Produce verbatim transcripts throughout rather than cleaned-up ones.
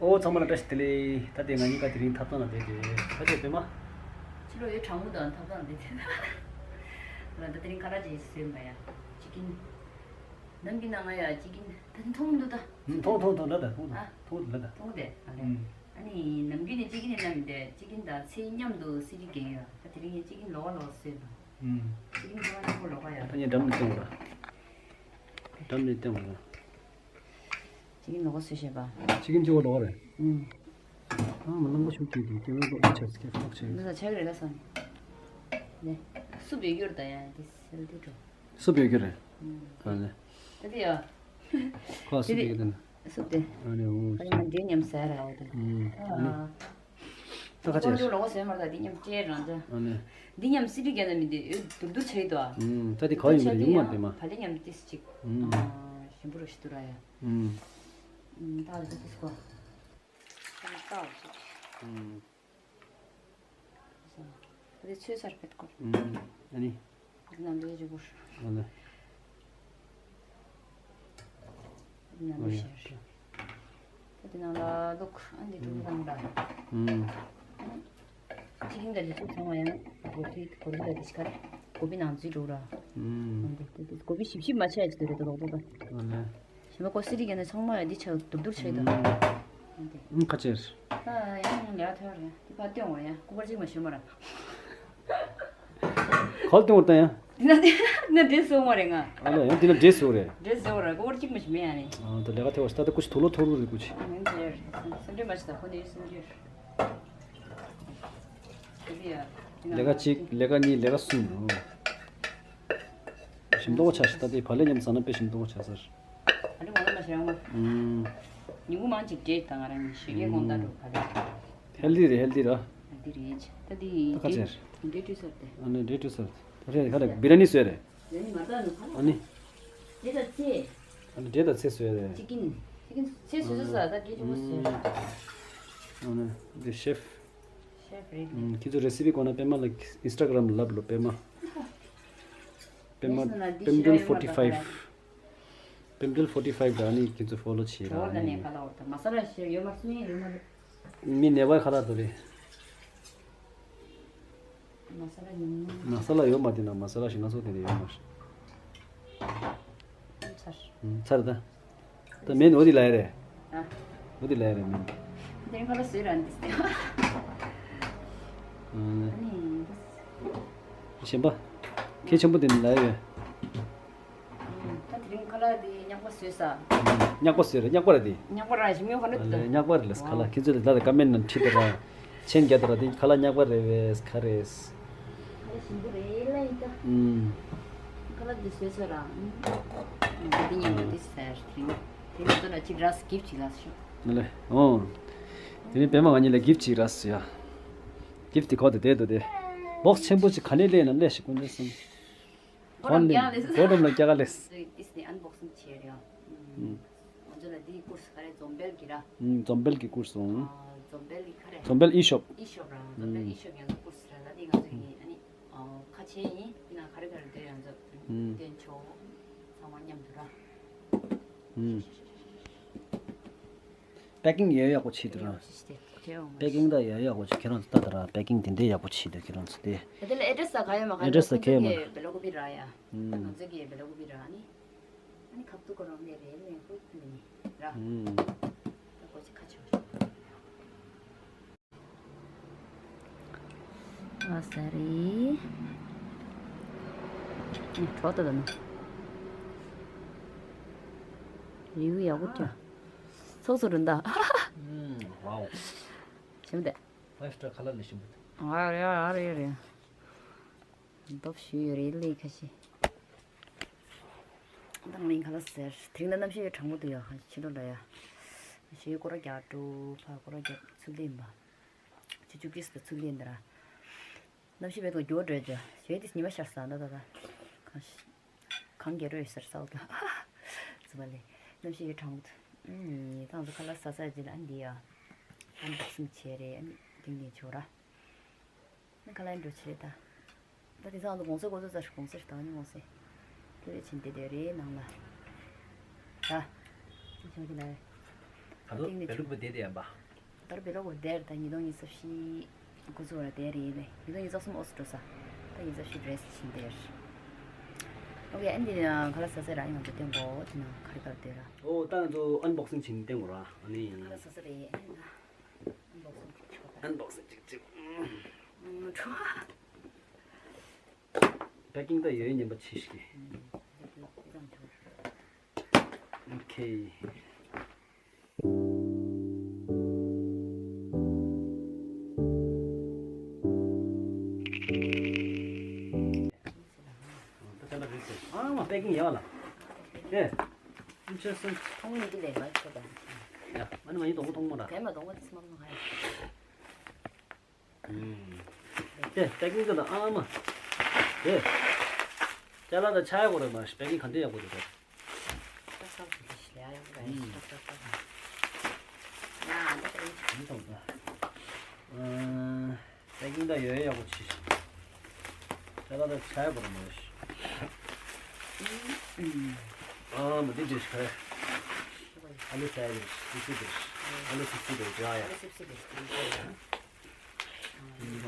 ཨོ་ཚང་མ་ལ་བཀྲ་ཤིས་བདེ་ལེགས། ད་ལྟའི་ང་གཉིས་ཀ་དེ་རིང་ཐབ་ཚང་ལ་བསྡད་དེ་ད་ཆ་པད་མ། ཕྱི་ལོགས་ཡོད་གྲང་མོ་དང་ཐབ་ཚང་བསྡད་དེ། ང་ད་དེ་རིང་ཁ་ལག་ཅིག་བཟོས་པ་ཡ། ཅི་ཀིན། ནམ་རྒྱུན་ན་ང་ཡ་ཅི་ཀིན་ད་མཐོང་འདུག་ད། མཐོང་མཐོང་མཐོང་ལ་ད་མཐོང་ད་ཨ། མཐོང་ལ་ད། མཐོང་དེ་ཨ་ལེ། ཨ་ནི་ནམ་རྒྱུན་ནས་ཅི་ཀིན་ནས་ནམ་དེ་ཅི་ཀིན་དང་ཚེ་མཉམ་དུ་སི་ཏི་རྒན་ཡོད། ད་དེ་རིང་ཡ་ཅི་ཀིན་ལོག་ལོག་བཟོས་པ། ཅི་ཀིན་ཁ་ལག་མཉམ་པོ་ལོག་ཡ། ད་ངས་འགྲམ་ནས་བསྟན་བ་ལ། འགྲམ་ནས་བསྟན་བ་ལ། ཅི་ཀིན་ལོག་བཟོས་ཤེས་པ། ཅི་ཀིན་ཅི་བ་ལོག་རེད། ཨ་མ་ནང་པ་ཤུགས་ཀྱིས་ཀྱི་སྐྱེ་བོའི་ལོག་ཆ་སྐྱེ་ལོག་ཆ། འདི་ས་ཆག་རེད་ལ་སང་། ནས་སུབ་ཡོད་རྒྱུར་ད་ཡ་དེ་སེལ་དུ་འགྲོ། སུབ་ཡོད་རྒྱུ་རེད། ཨ་ནི། ད་དེ་ཡ། ཁོ་སུབ་ཡོད་རྒྱུ་ད་ནི། སུབ་དེ། ཨ་ནི་འོ། ཨ་ནི་མ་འདྲེ་མཉམ་ཟ་ར་འོ་དེ། ཨ་ནི། ད་ཁ་ཆེ། ཀོང་ཇོ་ལོག་ཟེར་མར་ད་དེ་མཉམ་སྤྲད་རང་ད། ཨ་ནི། འདི་མཉམ་སི་ཏི་རྒན་ན་མི་འདི་འོད་དུར་དུར་ཆེ་དོ། ཨ་ད་དེ་ག་ཡིན་པ་ཡོང་མ་དེ་མ། བ་ལེ་མཉམ་ཏིས་ཅིག་ཨ་ཞིམ་པོ་རོ་ཞིག་ཏུ་ར་ཡ། ཨ་ད་ལ་ཏིས་ཀོ། ད་ལ་ཏའོ་ཅིག་ཨ་ད་ཚོད་སར་ཕེད་ཀོ། ཨ་ནི། ནམ་བེ་ཇུ་གུར། ཨ་ལ། ནམ་བེ་ཨ་ཡ། ཤར། ད་དེ་ནང་ལ་ལུག་ཨ་འདི་དྲུག་རང་ལ། ཨུམ། ཅི་ཀིན་དང་ལི་ཀུ་ཚང་མ་ཡང་གོ་ཐུག་གོ་ཐུག་ལ་དེ་ཤི་ཁར་གོ་བི་ནང་འཛུལ་འགྲོ་ར། ཨུམ། འདི་འདི་གོ་བི་ཞིབ་ཞིབ་མ་ཆགས་ཀྱི་དུ་རེད་དོ་ལོག་དོ་ད། ཨ་ལ། ཞིམ་པ་ཀོ་སི་རི་ག་ནས་ཚང་མ་ཡང་འདི་ཆགས་དུབ་དུབ་ཆགས་ཡོད་ད། ཨུམ། ཨུམ་ཁ་ཆེར། ད་ཡང་ལས་ཐོར་ཡ་དེ་ཕ་སྟོན་འོ་ཡ་སྐུ་པར་གཅིག་མ་ཞུ་མ་ར། གོལ་ཏེ་འོར་ཏེ་ཡང་། འདི་ན་འདི་ན་འདྲེ་སོང་བ་རེད་ང་། ཨ་ལ་ཡང་འདི་ན་འདྲེ་སོང་རེད། འདྲེ་སོང་བ་རེད་གོ་བར་གཅིག་མ་ཞིག་མེད་ཡ་ནི། ཨ་ད་ལས་ཀ་ཐེ་བ་ཞིག་ད་ལྟ་ཀུ་ཤི་དུག་ལོག་ཐོར་བུ་རེད་ཀུ་ཤི། ཨ་ནི་འདྲེ་རེད་སེམས་འདྲེ་མ་ཞིག་ད་ཁོ་འདི་སེམས་འདྲེ་རེད། འདི་ཡ་འདི་ན་ལས་ཀ་གཅིག་ལས་ཀ་གཉིས་ལས་ཀ་གསུམ་རེད། ཞིམ་མདོག་ཆ་ཞིག་ད་ལྟའི་བག་ལེབ་མཉམ་ཟ་ན་དཔེ་ཞིམ་མདོག་ཆ་ཟེར། ཨ་ནི་ང་ལ་མ་ཤེས་རང་མ། ཨུམ། ཉིན་གུང་མང་ཅིག་འདྲེས་དང་ང་རང་ཉིན་ཞིག་གི་དགོང་དག་འགྲོ་ག་ལ། ཧེལ་དི་རེད་ཧེལ་དི་ར། ཧེལ་དི་རེད། ད་འདི་ད་ཁ་ཆེར། འདྲེ་བཀྲུས་ཚར་ཏེ། ཨ་ནི་འདྲེ་བཀྲུས་ཚར། ད་རེད་ཁ་རེད་བི་ར་ནི་བཟོས་རེད། བི་ར་ནི་མ་ད་ནུ་ཁ་ལ། ཨ་ནི། འདྲེ་ད་ཚེ། ཨ་ནི་འདྲེ་ད་ཚེ་བཟོས་རེད། ཅི་ཀིན། ཅི་ཀིན་ཚེ་བཟོས་བཟོས་ད་སྐད་ཅིག་མོ་བཟོས། ཨ་ནི་འདི་ཤེཕ། ཤེཕ་རེད། ཁྱེད་ཚོ་རེ་སི་པི་དགོས་ན་པད་མ་ལ་ཨིན་སི་ཊ་གྷ་རམ་ལབ་ལོ་པད་མ། པད་མ། པད་མ་ཕོར་ཊི་ཕའིབ། པེམ་ཏིལ་ཕོར་ཊི་ཕའིབ་ད་ཨ་ནི་ཁྱེད་ཚོ་ཕོ་ལོ་བྱེད་ར་ཨ་ནི། ད་མ་ས་ལ་ཞེས་ཡོད་མ་སུ་ཡིན་ཡོད་མ་རེད། མི་ནེ་པ་ཁ་ལག་དོ་རེད། མ་ས་ལ་ཡོད་མ། མ་ས་ལ་ཡོད་མ་དེ་ན་མ་ས་ལ་ཞིག་ང་ཚོ་དེ་ནས་ཡོད་མ་རེད། ཚར། ཚར་ད། ད་མེན་འོ་དེ་ལ་ཡ་རེད། ཨ། འོ་དེ་ལ་ཡ་རེད་མེན། དེ་རིང་ཁ་ལག་བཟོས་ར་འདི་སྟེ། ཨ་ནི། གཞན་པ། ཁྱེད་ཆེན་པོ་དེ་ནས་ལ་ཡ་ཡོད། ད་དེ་རིང་ཁ་ལག་དེ་ཉག་པ་བཟོས་ས། ཉག་པ་བཟོས་རེད་ཉག་པ་རེད་དེ། ཉག་པ་ར་ཞིམ་ཉོ་ག་འདྲ་འདུག་ད། ཉག་པ་རེད་ལ་ཁ་ལག་ཁྱེད་ཚོས་ལ་ད་ཀ་མེན་ནང་བྲིས་ད་ར། མཆན་རྒྱག་ད་ར་དེ་ཁ་ལག་ཉག་པ་རེད་བས་ཁ་རེད། ཁ་ལག་ཞིམ་པོ་རེད་ལ་ཡིན་ད། ཨུམ། ཁ་ལག་དེ་བཟོས་ཚར་ར། ཨུམ། དེ་ཉམས་པོ་དེ་ཟེར་དེ་རིང་དེ་རིང་ཚོ་ལ་ཅིག་ར་སི་གིབ་ཅིག་ལ་ཞུ། ལེ་ཨོ། དེ་རིང་པད་མ་ང་གཉིས་ལ་གིབ་ཅིག་ར་སི་ཡ། གིབ་དེ་ཁོ་དེ་དེ་དོ་དེ། བོག་སི་ཆེན་པོ་ཅིག་ག་ནས་སླེབས་ན་སླེབས་ཤིག་ཀུན་དེ་སོང་། ཁོ་རང་རྒྱག་ལས། ཁོ་རང་ལ་རྒྱག་ལས། ཏིས་ནི་ཨན་བོག་སིང་བྱས་རེད། ང་ཚོ་ལ་འདིའི་ཀུར་སི་ག་རེ་འཛོམས་དཔལ་གྱི་ར། འཛོམས་དཔལ་གྱི་ཀུར་སི་འོང་། འཛོམས་དཔལ་གྱི་ག་རེ། འཛོམས་དཔལ་ཨི་ཤོབ། ཨི་ཤོབ་ར། འཛོམས་དཔལ་ཨི་ཤོབ་ཡང་ཀུར་སི་ར་ད་འདི་ང་ཚོ་ཡིན་ཨ་ནི། ཁ་ཆེ་ཡིན་འདི་ན་ག་རེ་ག་རེ་འདོད་ཡང་འཛོམས། སྟོན་ཆོག་ཚང་མ་མཉམ་དུ་ར། པེ་ཀིང་ཡག་ཡག་པོ་བྱེད་འདུག་ར། པེ་ཀིང་ད་ཡག་ཡག་པོ་བྱེད་ཁྱེད་རང་ཚོ་ལྟ་ད་ར་པེ་ཀིང་དེ་འདྲའི་ཡག་པོ་བྱེད་འདུག་ཁྱེད་རང་ཚོ་དེ། ད་དེ་ལ་ཨེ་ཌི་རེ་སི་ད་ག་ཡོད་མ་ག་ཨེ་ཌི་རེ་སི་ད་ག་ཡོད་མ། ཁོང་ཚོ་གི་བེ་ལོ་ཀོ་པི་ར་ཡ། ང་ཚོ་གི་བེ་ལོ་ཀོ་པི་ར་ནི། ཨ་ནི་ཁབ་ཏུ་ཀོ་རོང་ལེ་རེ་ལེ་ཧུ་ཏུ་ནི་ར། ད་ཀོ་ཅི་ཁ་ཆོ། ཨ་ས་རི། ཨ་གྲོགས་ད་ད་ནི། རིའུ་ཡག་པོ་ཅོ། ཚོགས་སུ་རུ་འདའ། ཝའོ། ཆེམ་དེ། ཕའིབ་སི་ཊར་ཁ་ལག་ལས་ཞིམ་པོ་འདུག་ཨ་རེ་ཨ་རེ་རེ། འདོབ་ཞུས་ཡོད་རེད་ལས་ཁ་ཤས། དང་ལིང་ཁ་ལག་ཟེར་དེ་རིང་ན་གནམ་གཤིས་གྲང་མོ་འདུག་ཡ་ཕྱི་ལོགས་ལ་ཡ། ཞེས་སྐོར་ར་རྒྱག་འགྲོ་ཕ་སྐོར་ར་རྒྱག་ཚུལ་ལྡན་པ། ཆུ་ཆུ་ཀིས་དང་ཚུལ་ལྡན་འདི་ར། གནམ་གཤིས་བས་ཐོག་འགྱུར་བ་འགྲོ་རྒྱུ་ཞེས་དེ་ཉི་མ་ཤར་ས་ད་ད་ད། གང་རྒྱལ་རོས་ཟེར་ས་འོ་ད། ཙི་བ་ལེ། གནམ་གཤིས་ཀྱི་གྲང་མོ་འདུག་ཨུམ་ནི་ཏང་ཚོ་ཁ་ལག་ཟ་ས་རྗེས་ལ་ཨ་འདི་ཡ། ཨན་བོག་སིང་བྱས་རེད་ཨ་ནི་དེང་དེང་ཆོག་ར། ཁ་ལག་འགྲོ་ཆེ་ད། ད་དེང་སང་ང་ཚོ་གོང་ས་གོང་ས་ཚར་གོང་ས་ཞིག་དང་ནི་གོང་ས། དེ་བས་ཕྱིན་བསྡད་བསྡད་རེད་ནང་ལ། ད། ཅི་བྱུང་གི་ན་རེད། ད་དུང་བེ་ལུག་པ་བསྡད་དེ་ཡིན་པ། ད་རུང་བེ་ལུག་པ་བསྡད་རེད། ད་ཉིས་སྟོང་ཉི་ཤུ་རྩ་བཞི་འགོ་ཚུགས་ར་བསྡད་རེད་ལེ། ཉིས་སྟོང་ཉི་ཤུ་རྩ་གསུམ་ཨོ་སི་འགྲོ་ས། ད་ཉི་ཤུ་རྩ་བཞི་རེས་ཕྱིན་བསྡད་རེད། ཨོ་ཁེ། ཨ་ནི་འདི་ནང་ཁ་ལག་ཟ་ས་ར། ཨ་ནི་ང་ཚོ་སྟོན་གོ། དེ་ནང་ག་རེ་ག་རེ་བསྡད་ར། ཨོ་ད་ང་ཚོ་ཨན་བོག་སིང་བྱེད་ནས་སྟོན་གོ་ར། ཨ་ནི་ཡང་ཁ་ལག་ཟ་ས་རེད། ཨ་ནི་ད་ཨན་བོག་སིང་བྱེད་ཆོག་ད། ཨན་བོག་སིང་ཅིག་ཅིག་ཨུམ། ཁྲོ། པེ་ཀིང་ད་ཡོད་ཡོད་ཉན་པ་ཆེ་ཞིག་གི། ཨོ་ཁེ། ཨ་མ་པེ་ཀིང་ཡག་ལ། ཨེ། ཨིན་ཊི་རེ་སི་ཊིང་། ཐོང་མི་འདི་ལས་མ་ཆོད་པ། ཡ། ཨ་ནི་མ་ཡིན་དོང་པོ་ཐོང་མོ་ར། དེ་མ་དོང་པོ་དེ་སྨག་མ་ཧ་ཡ། ཨུམ། དེ་པེ་ཀིང་ཚོ་ལ་ཨ་མ། དེ། ཅ་ལག་ད་ཆ་ཡག་པོ་རེད་མ། པེ་ཀིང་ག་འདྲ་ཡག་པོ་རེད་ད། ཏག་ཏག་ཏག་ལ་ཡག་པོ་རེད། ཨུམ། ཏག་ཏག་ཏག་ཡ་ད་ཡིན་ཐོག་ད། ཨ། པེ་ཀིང་ད་ཡོད་ཡག་པོ་ཆེ་ཞིག་ཅ་ལག་ད་ཆ་ཡག་པོ་རེད་མ་རེད། ཨུམ། ཨ་མ་འདི་འདྲ་ཞིག་ག་རེ། ཨ་ལུ་ས་ཡ་རེད། སིབ་སིབ་རེད། ཨ་ལུ་སིབ་སིབ་རེད་ཡ་ཡ། ཨ་ལུ་སིབ་སིབ་རེད།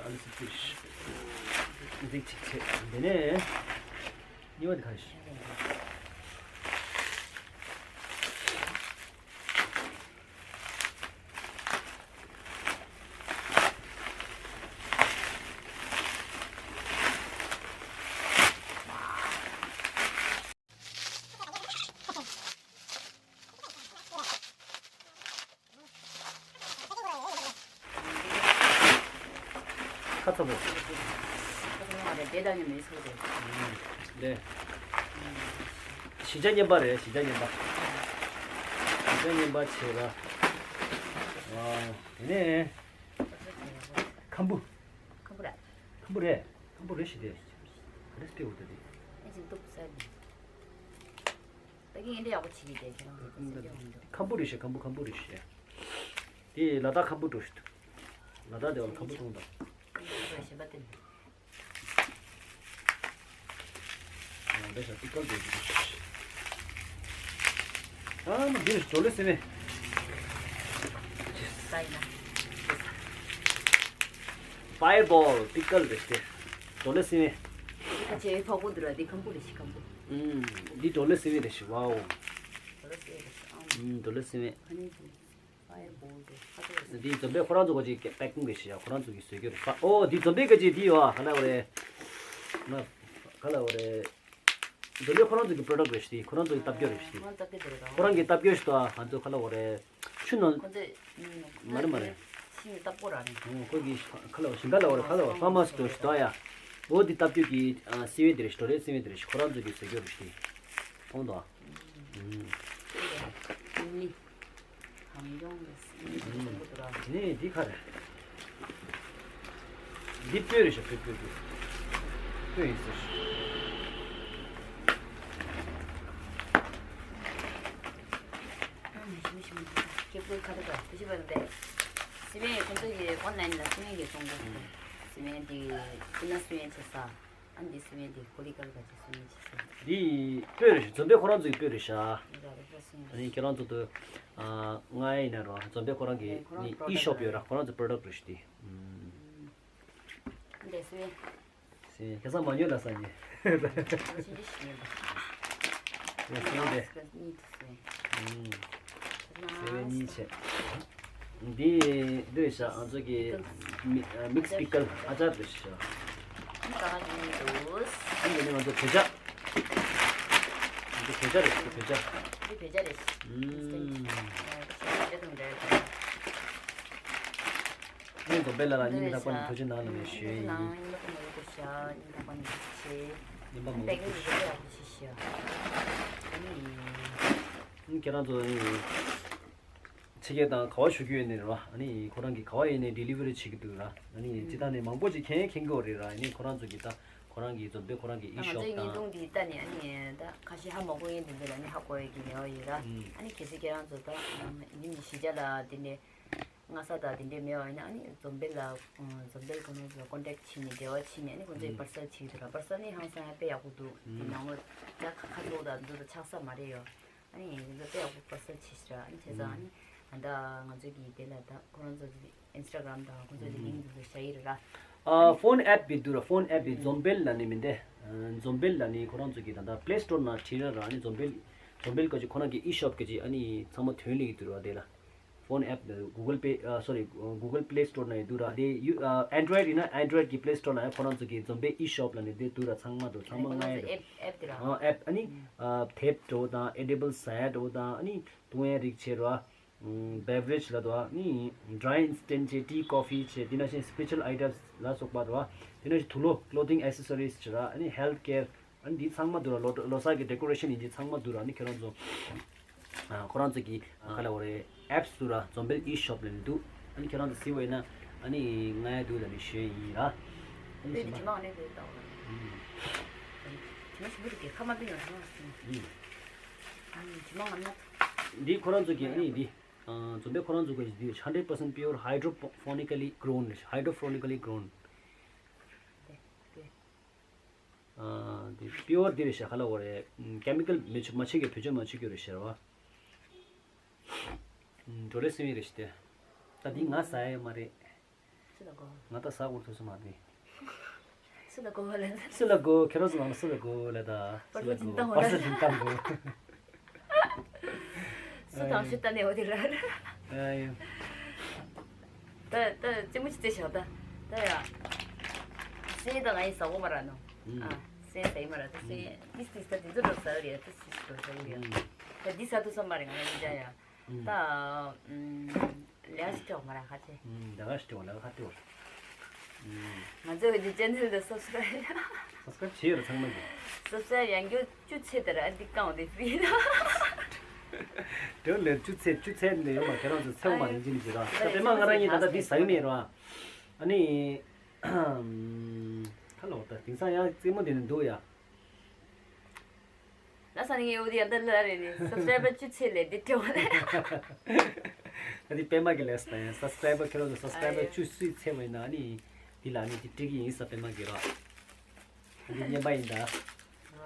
ཨ་ལུ་སིབ་སིབ་རེད། འདི་གཅིག་བྱས། དེ་ནས་གཉིས་པ་དེ་ག་རེ་ཞིག་ཁ་ཚ་པོ། ཁ་ཚ་པོ་མ་རེད། བསྡད་ད་ནི་མི་ཚོ་རེད། ལེ། བཞི་ཆ་བསྙེན་པ་རེད། བཞི་ཆ་བསྙེན་པ། བཞི་ཆ་བསྙེན་པ་བྱས་ལ། ཨ། དེ་ནས། ཁམ་བུ། ཁམ་བུ་རེད། ཁམ་བུ་རེད། ཁམ་བུ་རེད་ཞེས་དེ། ག་རེ་སྤེལ་འོ་ད་དེ། ཨེ་ཅིག་འདུག་ས་ནི། ད་གིན་འདི་ཡག་པོ་བྱེད་ཀྱི་རེད། ཁྱེད་རང་ཚོ་ཚོ་ཚོ་ཚོ། ཁམ་བུ་རེད་ཤག་ཁམ་བུ། ཁམ་བུ་རེད་ཤག་དེ་ལ་དྭགས་ཁམ་བུ་འགྲོ་ཞིག་ལ་དྭགས་དེ་བ་ལ་ཁམ་བུ་གཏོང་དང་། ཁམ་བུ་རེད་ཤག་པ་དེ། ང་འདྲ་ཤག་ཏི་ཀལ་འགྲོ་ཞིག་ཨ་མ་འདིར་ཇོ་ལེ་སི་མེ། ས་ཡིན་ན། ཕ་ཡར་བོལ་ཏི་ཀལ་རེད་དེ། ཇོ་ལེ་སི་མེ། ཁ་ཆེ་ཕོག་པོ་འདུག་ར། དེ་ཁམ་བུ་རེད་ཤག་ཁམ་བུ། ཨུམ། འདི་ཇོ་ལེ་སི་མེ་རེད་ཤག་ཝའོ། ཇོ་ལེ་སི་མེ་རེད་ཤག་ཨ་མ། ཨུམ། ཇོ་ལེ་སི་མེ། ཨ་ནི་ཕ་ཡར་བོལ་དེ་ཁ་ཆེ་རེད་ཤག་འདི་འཛོམས་པས་ཁོ་རང་ཚོ་ག་ཅིག་པེ་ཀིང་རེད་ཤག་ཁོ་རང་ཚོ་གིས་བཟོས་རྒྱུ་རེད་ཤག་ཨོ་འདི་འཛོམས་པས་ག་ཅིག་འདི་ཡོད་ཨ། ག་ལ་བ་རེད། ང་ག་ལ་བ་རེད། འདི་ནི་ཁོ་རང་ཚོ་གི་པྲོ་ཌག་རེད་ཤག་ཁོ་རང་ཚོ་གི་ལྟ་སྐྱོ་རེད་ཤག་ཁོ་རང་གི་ལྟ་སྐྱོ་ཞིག་ཏུ་ང་ཚོ་ག་ལ་བ་རེད། ཆུ་ནང་། ཁོ་ཚོས་མ་རེད་མ་རེད། ཤིང་ལྟ་སྐོར་ར་རེད། ཁོ་གི་ཁ་ལ་བ་ཞིང་ཁ་ལ་བ་རེད། ཁ་ལ་བ་ཕ་མ་སི་ཏོ་ཞིག་ཏུ་ཡ། འོ་འདི་ལྟ་སྐྱོ་གི་སི་ཝེ་དེ་རེད་ཤག་ཏོ་རེད། སི་ཝེ་དེ་རེད་ཤག་ཁོ་རང་ཚོ་གི་ལྟ་སྐྱོ་རེད་ཤག་མཐོང་དང་། གང་ཡོང་ལས་སྲིད་ནི་འདི་ག་རེ། འདི་སྤོས་རེད་ཤག་སྤོས་སྤོས་སྤོས། སྤོས་ཡིན་ཟེར། སྐྱེ་སྤོས་ཁ་དོག་དེ་ཤི་བ་རེད། སི་མེན་ཁོང་ཚོ་ཡི་ཨོན་ལན་ལ་སི་མེན་གྱི་གཏོང་གོ། སི་མེན་དེ་ཀི་ན་སི་མེན་ཆེ་ས། ཨ་འདི་སི་མེན་དེ་ཧོ་ལི་ཀལ་ག་ཅི་སི་མེན་ཆེ་ས། འདི་སྤོས་རེད་ཤག་འཛོམས་པས་ཁོ་རང་ཚོ་གི་སྤོས་རེད་ཤག་ཨ་ནི་ཁྱེད་རང་ཚོ་དུ་ང་ཡིན་ན་རོ་འཛོམས་པས་ཁོ་རང་གི་ནི་ཨི་ཤོབ་ཡོད་ར། ཁོ་རང་ཚོ་པྲོ་ཌག་རེད་ཤག་དེ། འདི་སི་མེན། སི་མེན་ཁ་སང་མ་ཉོས་ལ་སང་ཉོས། ང་ཤི་ཤི་ཤི་ཉོས་པ། ཡ་སི་མེན་དེ། གཉིས་དེ་སི་མེན། སི་མེན་གཉིས་བྱས། འདི་འདི་རེད་ཤག་ང་ཚོ་གི་མི་མིག་སི་པི་ཀལ་ཨ་ཅར་རེད་ཤག་ཨ་ནི་ང་ཚོ་བེ་ཇ། འདི་བེ་ཇ་རེད་ཤག་བེ་ཇ། འདི་བེ་ཇ་རེད། ཨུམ། ཨ་ནི་འཛོམས་པས་ལ་ལ་ཉིན་རྟག་པར་ནས་ཐུགས་རྗེ་གནང་ལ་ནས་ཞུ་ཡིན། ཉིན་རྟག་པར་ནས་ཐུགས་རྗེ་ཆེ། ཉིན་པ་མང་པོ་ཐུགས་རྗེ་ཆེ། ཨ་ནི་ཁྱེད་རང་ཚོ་ནི་ཕྱི་རྒྱལ་དང་ག་བ་ཞུ་རྒྱུ་ཡོད་ནི་རེད་བ། ཨ་ནི་ཁོ་རང་གིས་ག་བ་ཡིན་ནའི་ཌེ་ལི་ཝ་རི་བྱེད་ཀྱི་འདུག་ར། ཨ་ནི་སྤྱི་བཏང་ནས་མང་པོ་ཅིག་མཁྱེན་མཁྱེན་གྱི་ཡོད་རེད་ར། ཨ་ནི་ཁོ་རང་ཚོ་གིས་ད་ཁོ་རང་གིས་འཛོམས་པས་ཁོ་རང་གི་ཨི་ཤོབ་དང་། ང་ཚོའི་བརྙན་ཐུང་འདི་ལྟ་ནས་ཨ་ནི་ད་ཁ་ཤས་ཧ་མ་གོ་མཁན་དེ་ཚོ་ལ་ནི་ཧ་གོ་ཡ་གི་ཡོད་རེད་ར། ཨ་ནི་གལ་སྲིད་ཁྱེད་རང་ཚོ་ད་ཡིན་ནི་གཞིས་ཆགས་ལ་དེ་འདྲའི་སྔ་ས་དང་དེ་འདྲའི་མེད་པ་ཡིན་ན། ཨ་ནི་འཛོམས་པས་ལ་འཛོམས་པས་ཁོ་རང་ཚོ་ལ་ཀོན་ཊེག་བྱས་ནས་འབྲེལ་བ་བྱས་ནས། ཨ་ནི་ཁོ་ཚོས་པར་སལ་བྱེད་ཀྱི་འདུག་ར། པར་སལ་ནི་ཧང་སང་ཡ་དཔེ་ཡག་པོ་འདུག་དེ་ནང་ལོགས་ད་ཁ་ཁ་ཚོགས་དང་འདུག་ད་ཆགས་ས་མ་རེད་ཡོད། ཨ་ནི་ཡིན་ཙང་དཔེ་ཡག་པོ་པར་སལ་བྱེད་ཤི་ར། ཨ་ནི་བྱས་ཙང་ཨ་ནི་ ད་ང་ཚོ་གི་དེ་ལ་ད་ཁོ་རང་ཚོ་གི་ཨིན་སི་ཊ་གྷ་རམ་དང་ཁོ་ཚོ་གི་ལིང་ཀ་དེ་ཚོ་བཞག་ཡི་རེད་ར། ཨ། ཕོན་ཨེབ་བི་འདུག་ར། ཕོན་ཨེབ་བི་ཛོམ་བེལ་ལབ་ནི་མིན་ཏེ། ཨ། ཛོམ་བེལ་ལབ་ནི་ཁོ་རང་ཚོ་གི་ད་ལྟ་པི་ལེ་སི་ཊོར་ནང་བྲིས་ར་ར། ཨ་ནི་ཛོམ་བེལ་ཛོམ་བེལ་ག་ཅིག་ཁོ་རང་གི་ཨི་ཤོབ་ག་ཅིག་ཨ་ནི་ཚང་མ་ཐོན་ལེ་གི་འདུག་ར། དེ་ལ་ཕོན་ཨེབ་གུ་གལ་པེ། ཨ། སོ་རི། གུ་གལ་པི་ལེ་སི་ཊོར་ནང་ཡོད་འདུག་ར། དེ་ཡུ། ཨ། ཨེན་ཌོ་ཡིཌ་ཡིན་ན་ཨེན་ཌོ་ཡིཌ་གི་པི་ལེ་སི་ཊོར་ནང་ཡང་ཁོ་རང་ཚོ་གི་ཛོམ་བེལ་ཨི་ཤོབ་ལབ་ནི་དེ་འདུག་ར། ཚང་མ་འདུག་ཚང་མ་ཨ་ནི་ཁོ་རང་ཚོ་ཨེབ་ཨེབ་དེ་ར། ཨ། ཨེབ། ཨ་ནི། ཨ། ཐེབས་འདྲ་བོ་དང་ཨེ་ཌི་བལ་སི་ལེ་ཊི་འདྲ་བོ་དང་ཨ་ནི་བཏུང་ཡ་རིགས་བྱས་ར། ཨམ། བེ་བ་རེཇ་ལབ་འདུག་ཨ་ནི་ཌ་རའི་ཨིན་སི་ཊེན་ཊི་བྱས། ཊི་ཀོ་ཕི་བྱས། དེ་ནང་བཞིན་སི་པི་ཅལ་ཨའི་ཊམ་སི་ལ་སོགས་པ་འདུག་དེ་ནང་བཞིན་དུག་ལོག་ཀློ་དིང་ཨེག་སེ་སོ་རིས་བྱས་ར། ཨ་ནི་ཧེལ་ཐི་ཀེར། ཨ་ནི་འདི་ཚང་མ་འདུག་ར། ལོ་ལོ་གསར་གྱི་ཌེ་ཀོ་རེ་ཤན་ཡིན་གྱི་ཚང་མ་འདུག་ར། ཨ་ནི་ཁྱེད་རང་ཚོ། ཨ། ཁོ་རང་ཚོ་གི་ག་ལབ་དགོས་རེད། ཨེབ་སི་འདུག་ར། ཛོམ་བེལ་ཨི་ཤོབ་ལབ་ནི་འདུག་ཨ་ནི་ཁྱེད་རང་ཚོ་གཟིགས་པ་ཡིན་ན་ཨ་ནི་ང་ཡ་འདུག་ལབ་ནི་ཞུ་ཡ་ཡིན་ར། ཨ་ནི་དེ་གཞན་པ། དྲི་མ་ངོ་ནས་དེ་ལྟ་བ། ཨུམ། དྲི་མ་ཞིམ་པོ་རེད། ཁ་མ་བཏུང་ཡང་ཐང་ཨ། ཨུམ། ཨ་ནི་དྲི་མ་ངོ་ནས། འདི་ཁོ་རང་ཚོ་གི་ཨ་ནི་འདི། ཨ། ཛོམ་བེལ་ཁོ་རང་ཚོ་གི་འདི་ཧན་ཌེ་རེཌ་པར་སེན་ཊི་པིའོར་ཧའི་ཌོ་ཕོ་ནི་ཀ་ལི་གྷི་རོན་རེད། ཧའི་ཌོ་ཕོ་ནི་ཀ་ལི་གྷི་རོན། དེ་དེ། ཨ། དེ་པིའོར་དེ་རེད་ཤག་ག་ལབ་དགོས་རེད། ཨམ། ཀེ་མི་ཀལ་མི་ཆུ་མ་ཆུ་གི་བེད་སྤྱོད་མ་བྱེད་རྒྱུ་རེད་ཤག་ར་བ། ཨམ། བགྲོ་གླེང་སེམས་ཡིན་རེད་ཤག་དེ། ད་འདི་ང་ཟ་ཡ་ཡོད་མ་རེད། སུ་ལ་དགོས། ང་ད་ཟ་དགོས་ཐུག་སོང་མ་རེད། སུ་ལ་དགོས་ལ། སུ་ལ་དགོས། ཁྱེད་རང་ཚོ་ནང་ལ་སུ་ལ་དགོས་ལ་ད། པར་ཚོ་སྦྱིན་བཏང་བ་ལ། པར་ཚོ་སྦྱིན་བཏང་དགོས། སུ་དང་ཤུ་ཏ་ནས་འོ་དེ་ར། ཨ་ཡོ། ད་ད་ཅི་མོ་ཅི་ཅི་ཞོག་ད། ད་ཡ། སེན་ད་ང་ཡི་ཟ་གོ་མ་ར་ནོ། ཨ། སེན་ཟ་ཡི་མ་ར་ད་སེན། ཏིས་ཏིས་ད་དེ་ཚོ་རོ་ཟ་རེད། ཏིས་ཏིས་རོ་ཟ་རེད། ད་འདི་ཟ་དུ་སོ་མ་རེད་ང་ཡི་ཅ་ཡ། ད། ལས་ཀ་ཞིག་སྤྲད་མ་ར་ཁ་ཆེ། ལས་ཀ་ཞིག་སྤྲད་ལས་ཀ་ཁ་སྤྲད། ང་ཚོའི་འདི་ཅེ་ནལ་དུ་སབ་སི་ཀ་རབ། སབ་སི་ཀ་རབ་བྱས་ཡོད་ར་ཚང་མ་གི། སབ་སི་ཀ་རབ་ཡང་རྒྱུ་བཅུ་ཚེ་དེ་ར་འདི་བཀང་དེ་ཕི་ད། དེ་ལས་བཅུ་ཚེ་བཅུ་ཚེ་འདི་ཡོད་མ། ཁྱེད་རང་ཚོ་ཚེ་བ་མ་ཡིན་གྱི་མི་བྱེད་ར། ད་པད་མ་ང་རང་གཉིས་ད་ལྟ་འདི་ཟ་གི་མེད་ར། ཨ་ནི། ཁ་ལོ་ད་དེང་སང་ཡང་རྩེད་མོ་དེ་ནི་འདུག་ཡ། ལ་ས་ནི་ངའི་འོ་དེ་ཡང་ད་ལ་རེ་ནི་སབ་སི་ཀ་རབ་བཅུ་ཚེ་ལས་དེ་སྤྲད་བ་ལས། ད་དེ་པད་མ་གི་ལས་ད་ཡང་སབ་སི་ཀ་རབ་ཁྱེད་རང་ཚོ་སབ་སི་ཀ་རབ་བཅུ་སུས་ཚེ་བ་ཡིན་ན་ཨ་ནི་དེ་ལ་ནི་དེ་སྤྲད་གི་ཡིན་ས་པད་མ་གི་ར། ཨ་ནི་བརྙན་པ་ཡིན་ད། ང་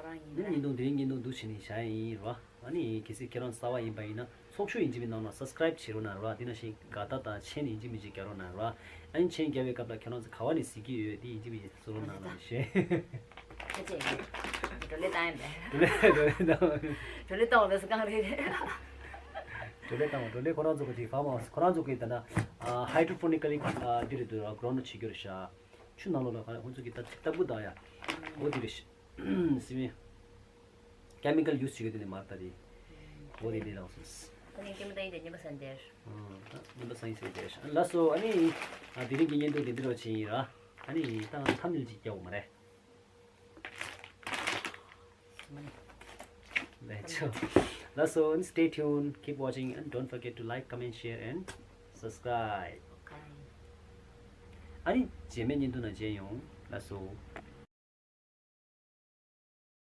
རང་ཡིན་ནི་ད། བརྙན་ཐུང་དེ་རིང་བརྙན་ཐུང་འདུག་བྱས་ནི་བཞག་ཡིན་ར། ཨ་ནི་གལ་སྲིད་ཁྱེད་རང་གསར་པ་ཡིན་པ་ཡིན་ན་ཚོགས་ཞུགས་ཡིན་གཅིག་མིན་ནང་ལ་སབ་སི་ཀ་རབ་བྱེད་རོགས་གནང་ར། དེ་ནང་བཞིན་དགའ་རྟགས་དང་མཆན་ཡིན་གཅིག་མིན་གཅིག་རྒྱག་རོགས་གནང་ར། ཨ་ནི་མཆན་རྒྱག་པའི་སྐབས་ལ་ཁྱེད་རང་ཚོ་ག་བ་ནས་གཟིགས་ཀྱི་ཡོད་དེ་ཡིན་གཅིག་མིན་གཅིག་གསུང་རོགས་གནང་ར་ཞེས། ཁྱེད་ཅེས་བགྲོ་གླེང་བཏང་ཡིན་པས། བགྲོ་གླེང་བགྲོ་གླེང་བཏང་། བགྲོ་གླེང་བཏང་བ་ལ་སི་གང་རེད། བགྲོ་གླེང་བཏང་བ། བགྲོ་གླེང་ཁོ་རང་ཚོ་གི་དེ་ཕ་མ་ཁོ་རང་ཚོ་གི་ད་ན་ཧའི་ཌོ་ཕོ་ནི་ཀ་ལི་འདི་རེད་འདུག་ར། གྷི་རོན་བྱེད་རྒྱུ་རེད་ཤག་ཆུ་ནང་ལོགས་ལ་ཁོ་ཚོ་གི་ལྟ་ལྟ་བུ་དང་ཡ། འོ་དེ་རེད་ཤག་སི་མི། ཀེ་མི་ཀལ་ཡུ་སི་བྱེད་ཀྱི་དེ་ནི་མ་རེད་ད་དེ། འོ་དེ་ལས་ལགས་སོང་། ད་ནི་ཀེ་མི་ཀལ་ཡིན་དེ་ཉན་པ་སན་དེར། ཨ། ད་ཉན་པ་སན་ཡིན་ཟེར་དེར། ལགས་སོ། ཨ་ནི། ཨ། དེ་རིང་གི་བརྙན་ཐུང་དེ་འདི་རུ་ཕྱིན་ཡིན་ར། ཨ་ནི་ད་ང་ཐམ་ནེལ་ཅིག་རྒྱག་དགོས་མ་རེད། ལགས་སོ། ལགས་སོ། And stay tuned, keep watching, and don't forget to like, comment, share, and subscribe. ཨ་ནི་རྗེས་མའི་བརྙན་ཐུང་ནང་མཇལ་ཡོང་། ལགས་སོ།